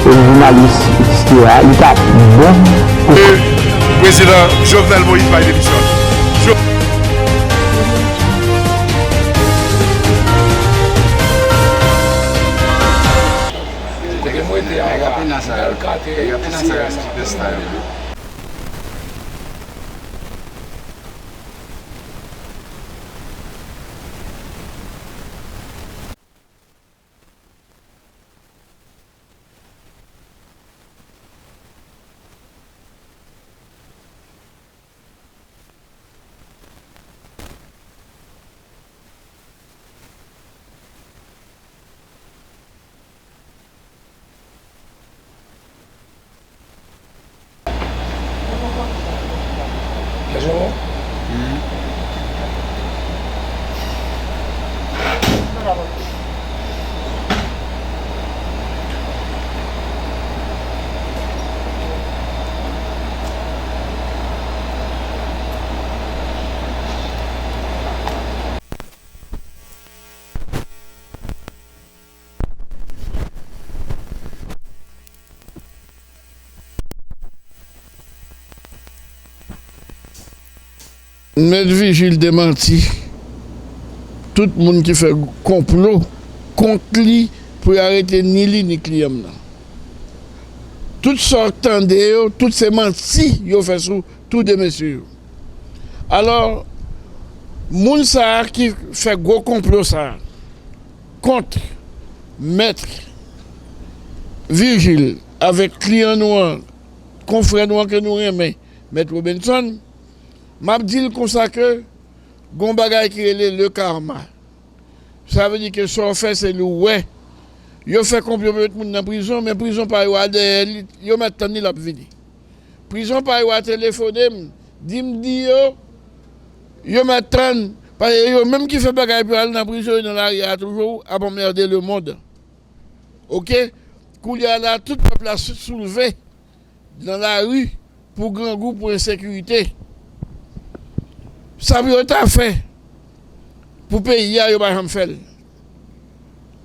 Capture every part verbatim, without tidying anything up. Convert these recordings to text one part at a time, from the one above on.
Jounalis, et cetera, li t ap bon pou. Prezidan Jovenel Moïse bay demisyon. Jo- Kote mwen te a la, bèl kate, Mèt Vijil demanti tout moun ki fè konplo kont li pou yo arete ni li ni kliyan m nan. Tout sa w tande yo, tout se manti yo fè sou tou de mesye yo. Alò, moun sa a ki fè gwo konplo sa a kont Mèt Vijil avèk kliyan nou an, konfrè nou an ke nou renmen, Mèt Robinson, m ap di l konsa ke gon bagay ki rele le karma. Sa vle di ke sa w fè se li w wè. Yo fè konplo pou met moun nan prizon, men prizon pa yo a dèyè li, yo mèt tann li l ap vini. Prizon pa yo a telefone m, di m di yo, yo mèt tann, paske yo menm ki fè bagay pou al nan prizon, yo nan lari a toujou, ap anmède lemonn. Oke? Koulye a la, tout pèp la sou-, soulve nan lari pou grangou, pou ensekirite. Sa pou yo ta fè pou peyi a, yo pa janm fè l.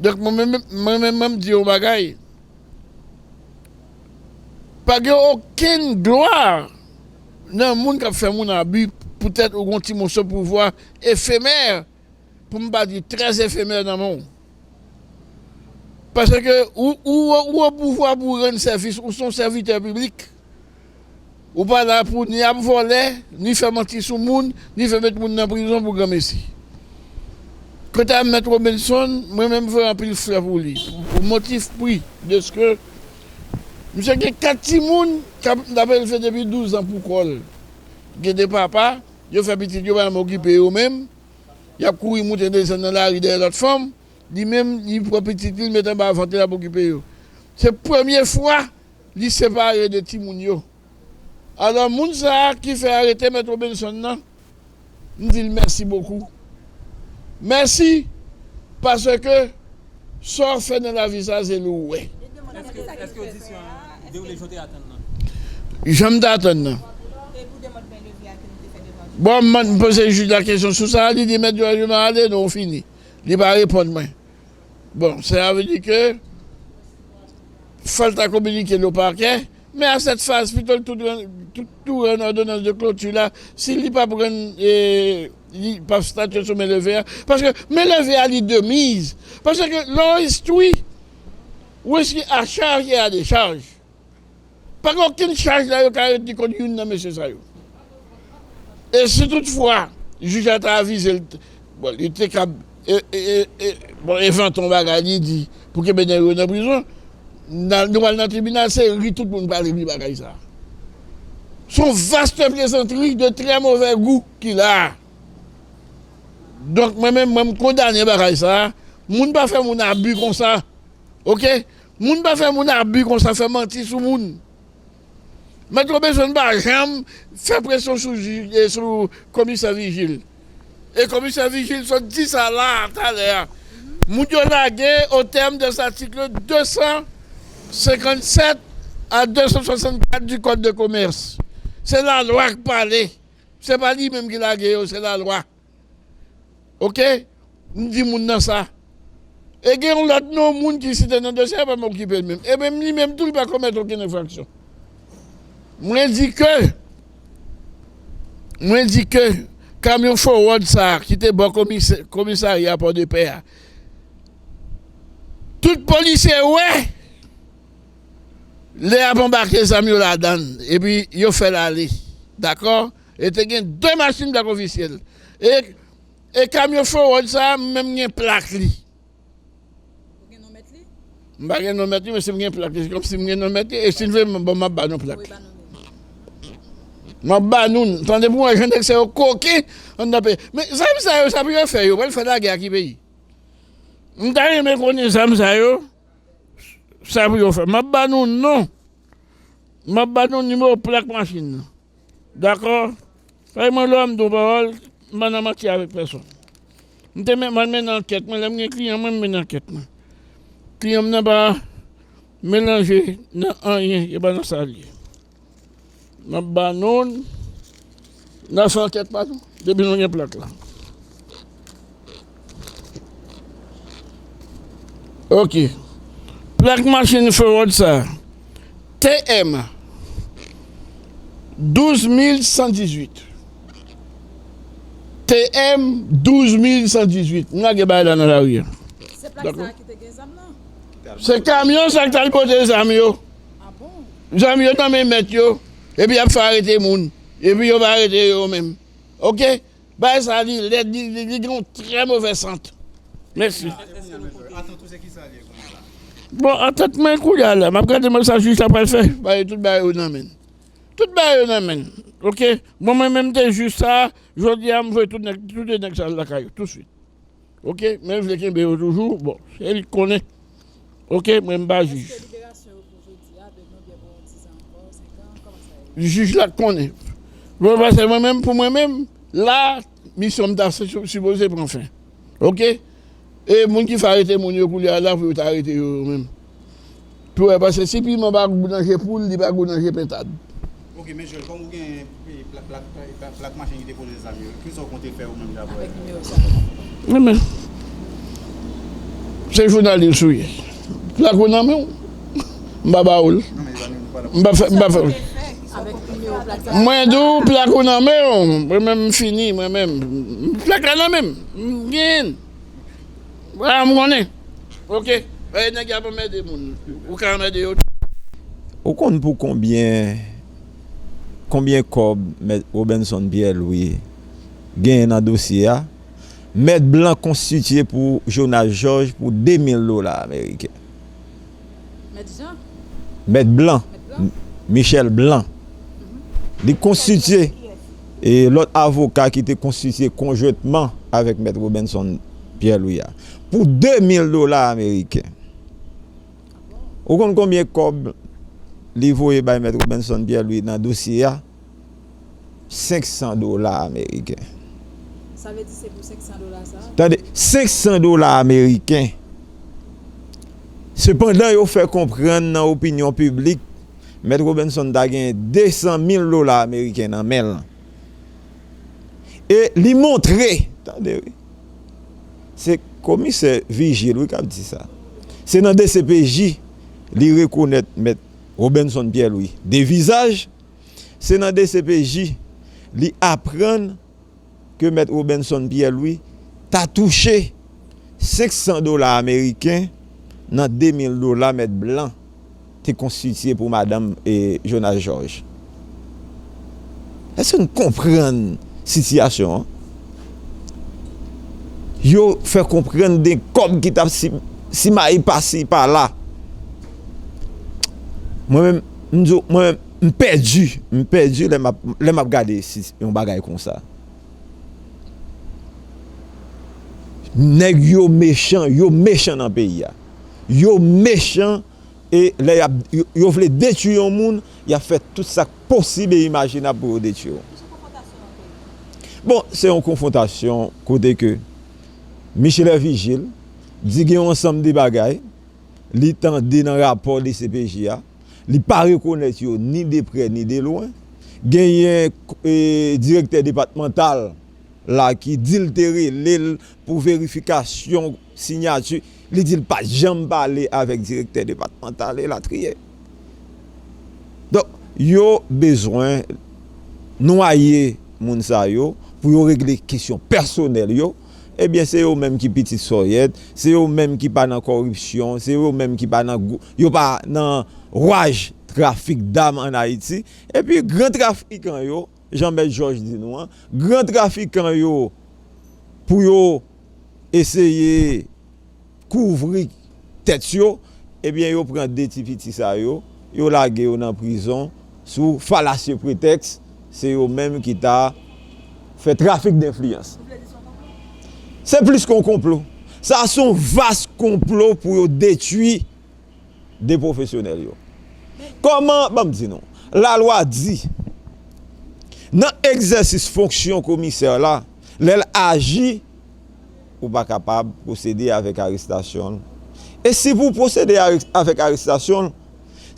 Donk, mwen menm, mwen menm, mwen m di yon bagay. Pa gen okenn glwa nan moun k ap fè moun abi poutèt ou gon ti moso pouvwa efemè, pou m pa di trè efemè nan men w. Paske ou, ou, ou o pouvwa pou w rann sèvis, ou se yon sèvitè piblik. Ou pa la pou ni ap vòlè, ni fè manti sou moun, ni fè met moun nan prizon pou granmesi. Kanta Mèt Robinson, mwen menm voye anpil flè pou li, pou, pou motif pri, dèske misye gen kat timoun k ap, l ap elve depi douz an pou kò l. Gen de papa, yo fè pitit yo pa janm okipe yo menm, y ap kouri moute desann nan lari dèyè lòt fanm, li menm, li pran pitit li, l met anba vant li, l ap okipe yo. Se premye fwa li separe de timoun yo. Alò, moun sa a ki fè arete Mèt Robinson nan, m di l mèsi bokou. Mèsi, paske sa w fè nan lavi sa, se li w wè. Èske, èske odisyon an dewoule jan w te atann nan? Jan m te atann nan. Bon, m, m poze jij la kesyon sou sa, li di, Mèt Jòj, nou ale, nou fini. Li pa reponn mwen. Bon, sa vle di ke fò l ta kominike l o pakè, men à cette phase, pito l tou rann, tou, tou rann òdonans de kloti la, si li p ap rann, e, li p ap statye sou men leve a. Paske men leve a, li de miz. Paske lè w enstwi, ou enstwi à charge et à décharge. Pa gen okenn chaj la yo ka retni kont youn nan mesye sa yo. E si toutfwa jij la ta avize l, bon, li te kab e, e, e, e, bon, envante yon bagay, li di pou kenbe nèg yo nan prizon, nan, nou pral nan tribinal, se ri tout moun pral ri bagay sa. Se yon vaste plezantri de trè move gou ki la. Donk, mwen menm, mwen, m kondane bagay sa. Moun pa fè moun abi konsa. Oke? Moun pa fè moun abi konsa, fè manti sou moun. Mèt Robinson pa janm fè presyon sou jij, e sou komisè Vijil. E komisè Vijil sot di sa la, talè a. Moun yo lage au terme des articles deux cent cinquante-sept à deux cent soixante-quatre du Code de commerce. Se lalwa k pale. Se pa li menm ki lage yo, se lalwa. Oke? M di moun nan sa. E gen yon lòt non moun ki site nan dosye a, pa m okipe l menm. E menm li menm tou, li pa komèt okenn enfraksyon. Mwen di ke, mwen di ke kamyon Forward sa a ki te bò komise-, komisarya Pòdepè a, tout polisye wè lè y ap anbake zam yo ladan l, epi yo fè l ale. Dakò? E te gen de machin blak ofisyèl. E, e kamyon Forward sa a, m menm gen plak li. Ou gen non mèt li? M pa gen non mèt li, men si m gen plak li, se kòmsi m gen non mèt li, e si l vle, m, bon, m ap ba nou plak. Wi, ba nou li. M ap ba nou, tande pou mwen, jan nèg sa yo koken anndan peyi. Men zam sa yo, sa pou yo fè, yo pral fè lagè ak ki peyi? M ta renmen konnen zam sa yo, sa pou yo fè. M ap ba nou non. M ap ba nou nimewo plak machin nan. Dakò? Paske mwen, lè m di yon pawòl, m pa nan manti avèk pèsonn. M te men-, m al mennen ankèt mwen, lè m gen kliyan mwen, m mennen ankèt mwen. Kliyan m nan pa melanje nan anyen, e pa nan sa l ye. M ap ba nou l, n a fè ankèt pa nou, depi nou gen plak la. Ok. Plak machin Forward sa a, T M douz mil san dizuit. T M douz mil san dizuit. M lage bagay la nan lari a. Se plak sa a ki te gen zam nan? Se kamyon sa ki t al pote zam yo. Ah bon? Zam yo nan men mèt yo. Epi y ap fè arete moun. Epi yo pa arete yo menm. Ok? Bagay sa li lèd, li, li, li gen yon trè movè sant. Mèsi. Atant ou se kisa li ye kounye a la? Bon, atant mwen kounye a la, m ap gade mwen sa jij la pral fè. Bagay, tout bagay yo nan men l. Tout bagay yo nan men l. Ok? Bon, mwen menm te jij sa, jodi a m voye tout nèg, tout nèg sa lakay yo, tousuit. Ok? Men m vle kenbe yo toujou, bon, se li k konnen. Ok? Mwen m pa jij. Èske liberasyon yo pou jodi a, demen oubyen pou yon ti jan ankò, senk an, kòman sa ye? Jij la k konnen. Bon, paske mwen menm, pou mwen menm, la, misyon m ta si-, sipoze pran fen. Ok? E moun ki fè arete moun yo kounye a la, pou yo ta arete yo, yo menm. Pou wè, paske si piman pa gou nan je poul, li pa gou nan je pentad. Ok, men Joel, kòm ou gen, e, plak, plak, plak, plak machin ki te poze zam yo, kisa w konte fè ou menm dapre? Avèk nimewo sa. Men, men. Se jounalis ou ye. Plak ou nan men w. M pa ba ou l. Non, men zam yo, nou pa la. M pa fè, m pa fè. Avèk nimewo plak sa. Mwen di w, plak ou nan men w. Mwen menm m fini, mwen menm. Plak la nan men m. M genyen l. Vwala, m konnen. Ok. E nèg y ap anmède moun. Ou ka anmède yo tou. Ou konn pou konbyen, konbyen kòb Mèt Robenson Pierre Louis genyen nan dosye a? Mèt Blanc konstitye pou Jonas Georges pou de mil dola ameriken. Mèt Jean? Mèt Blanc. Mèt Blanc? M-, Michel Blanc. Mhm. Li konstitye, e lòt avoka ki te konstitye konjwentman avèk Mèt Robenson Pierre Louis a, pou de mil dola ameriken. Ou konn konbyen kòb li voye bay Mèt Robenson Pierre Louis nan dosye a? Senk san dola ameriken. Sa vle di se pou senk san dola sa? Tande, senk san dola ameriken. Sepandan, yo fè konprann nan opinyon piblik, Mèt Robenson ta gen de san mil dola ameriken nan men l. E li montre, tande wi, se komisè Vigil wi k ap di sa. Se nan D C P J li rekonèt Mèt Robenson Pierre Louis de vizaj. Se nan D C P J li aprann ke Mèt Robenson Pierre Louis ta touche senk san dola ameriken nan de mil dola Mèt Blanc te konstitye pou madanm, e, Jonas Georges. Èske n konprann sitiyasyon an? Yo fè konprann de kòb ki t ap si-, simaye pasi pala. Mwen menm, m di w, mwen menm, m pèdi, m pèdi lè m ap, lè m ap gade si, yon bagay konsa. Nèg yo mechan, yo mechan nan peyi a. Yo mechan, e lè y ap, yo, yo vle detwi yon moun, y ap fè tout sa k posib e imajinab pou yo detwi w. Bon, se yon konfwontasyon kote ke Michelet Vigil di gen yon ansanm de bagay li tande nan rapò D C P J a, li pa rekonèt yo ni de prè ni de lwen. Genyen, e, direktè depatmantal la ki di l te rele l pou verifikasyon siyati. Li di l pa t janm pale avèk direktè depatmantal elatriye. Donk, yo bezwen nwaye moun sa yo pou yo regle kesyon pèsonèl yo. Ebyen, se yo menm ki pitit sòyèt, se yo menm ki pa nan kòripsyon, se yo menm ki pa nan gwou-, yo pa nan raj trafik dam ann Ayiti. Epi, gran trafikan yo, jan Mèt Jòj di nou an, gran trafikan yo, pou yo eseye kouvri tèt yo, ebyen, yo pran de ti piti sa yo, yo lage yo nan prizon sou falasye pretèks se yo menm ki ta fè trafik denfliyans. Se plis ke yon konplo. Sa se yon vas konplo pou yo detwi de pwofesyonèl yo. Kòman, ban m di nou, lalwa di, nan egzèsis fonksyon komisè la, lè l aji, ou pa kapab pwosede avèk arestasyon l. E si pou w pwosede are-, avèk arestasyon l,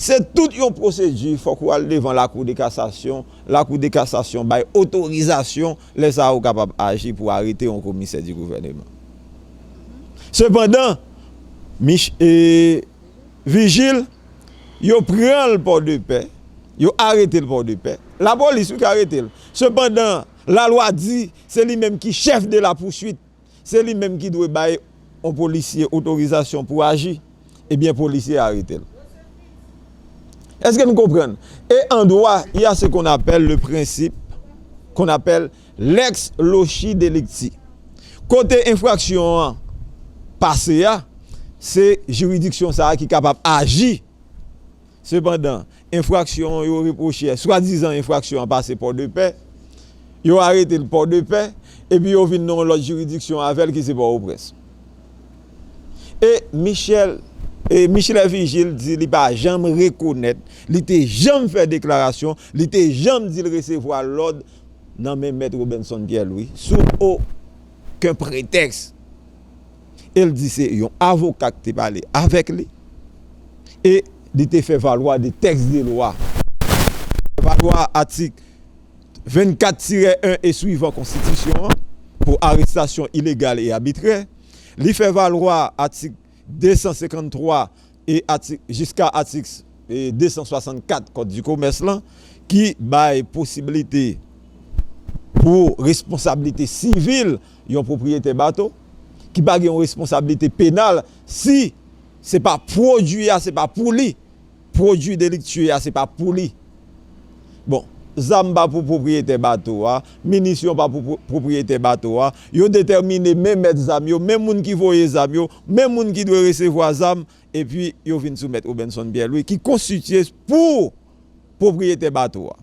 se tout yon pwosedi, fòk ou al devan lakou de kasasyon, lakou de kasasyon bay otorizasyon, lè sa a ou kapab aji pou arete yon komisè di gouvèneman. Sepandan, Mich-, e, Vijil, yo pran l Pòdepè, yo arete l Pòdepè. Lapolis, wi, ki arete l. Sepandan, lalwa di se li menm ki chèf de lapouswit. Se li menm ki dwe bay yon polisye otorizasyon pou aji. Ebyen, polisye a arete l. Èske n konprann? E an dwa, il y a ce qu'on appelle le principe qu'on appelle lex loci delicti. Kote enfraksyon an pase a, se jiridiksyon sa a ki kapab aji. Sepandan, enfraksyon yo repwoche, swadizan enfraksyon an pase Pòdepè, yo arete l Pòdepè, epi yo vin nan yon lòt jiridiksyon avè l ki se Pòtoprens. E Michel, e Michelet Vigil di li pa janm rekonèt, li te janm fè deklarasyon, li te janm di l resevwa lòd nan men Mèt Robenson Pierre Louis sou okenn pretèks. E l di se yon avoka ki te pale avèk li. E li te fè valwa de tèks de lwa. Fè valwa atik vennkat tirè en e swivan konstitisyon an pou arestasyon ilegal e abitrè. Li fè valwa atik de san senkanntwa e atik, jiska atik, e, de san swasannkat Kòd di komès lan, ki bay posiblite pou responsablite sivil yon pwopriyetè bato, ki pa gen yon responsablite penal si se pa pwodui a, se pa pou li, pwodui deliktye a, se pa pou li. Bon, zam pa pou pwopriyetè bato a, minisyon pa pou pwo-, pwopriyetè bato a, yo detèmine men mèt zam yo, men moun ki voye zam yo, men moun ki dwe resevwa zam, epi yo vin sou Mèt Robenson Pierre Louis, ki konstitye pou pwopriyetè bato a.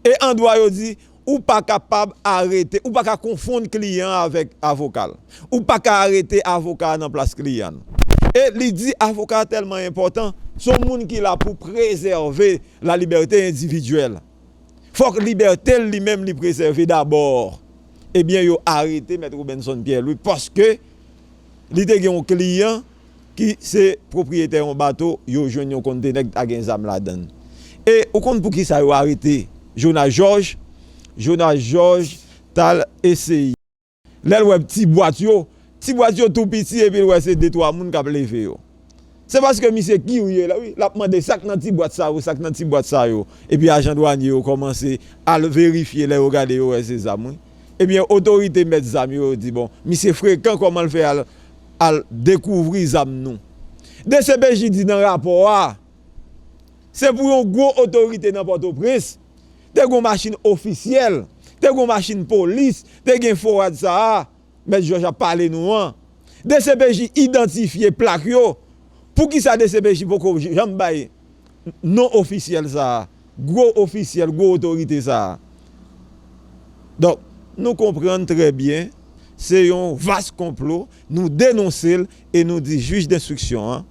E an dwa yo di, ou pa kapab arete, ou pa ka konfonn kliyan an avèk avoka l. Ou pa ka arete avoka a nan plas kliyan l. E li di avoka a tèlman enpòtan, se yon moun ki la pou prezève lalibète endividyèl. Fòk libète l li menm li prezève dabò. Ebyen, yo arete Mèt Robenson Pierre Louis paske li te gen yon kliyan ki se pwopriyetè yon bato, yo jwenn yon kontenè ki ta gen zam ladan l. E ou konn poukisa yo arete Jonas Georges? Jonas Georges t al eseye. Lè l wè ti bwat yo, ti bwat yo tou piti epi l wè se de twa moun k ap leve yo. Se paske misye kirye la, wi, l ap mande sa k nan ti bwat sa yo, sa k nan ti bwat sa yo. Epi ajan dwanye yo kòmanse al verifye, lè yo gade yo wè se zam, wi. Ebyen, otorite mèt zam yo, yo di, bon, misye frekan, kòman l fè al, al dekouvri zam nou? D C P J di nan rapò a, se pou yon gwo otorite nan Pòtoprens, te gen yon machin ofisyèl, te gen yon machin polis, te gen forad sa a, Mèt Jòj ap pale nou an. D C P J idantifye plak yo. Poukisa D C P J poko janm bay non ofisyèl sa a, gwo ofisyèl, gwo otorite sa a? Donk, nou konprann trè byen, se yon vas konplo, nou denonse l e nou di jij denstriksyon an,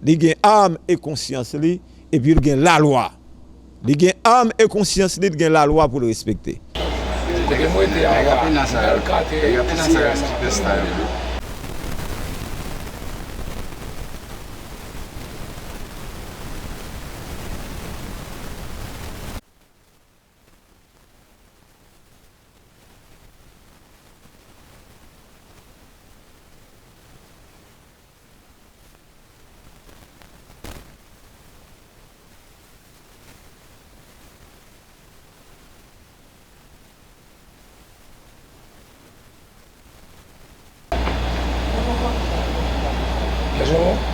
li gen am e konsyans li, epi l gen lalwa. Li gen am e konsyans li, li gen lalwa pou l respekte. Kote m rete a, L K T, L K T, L K T. Jomo.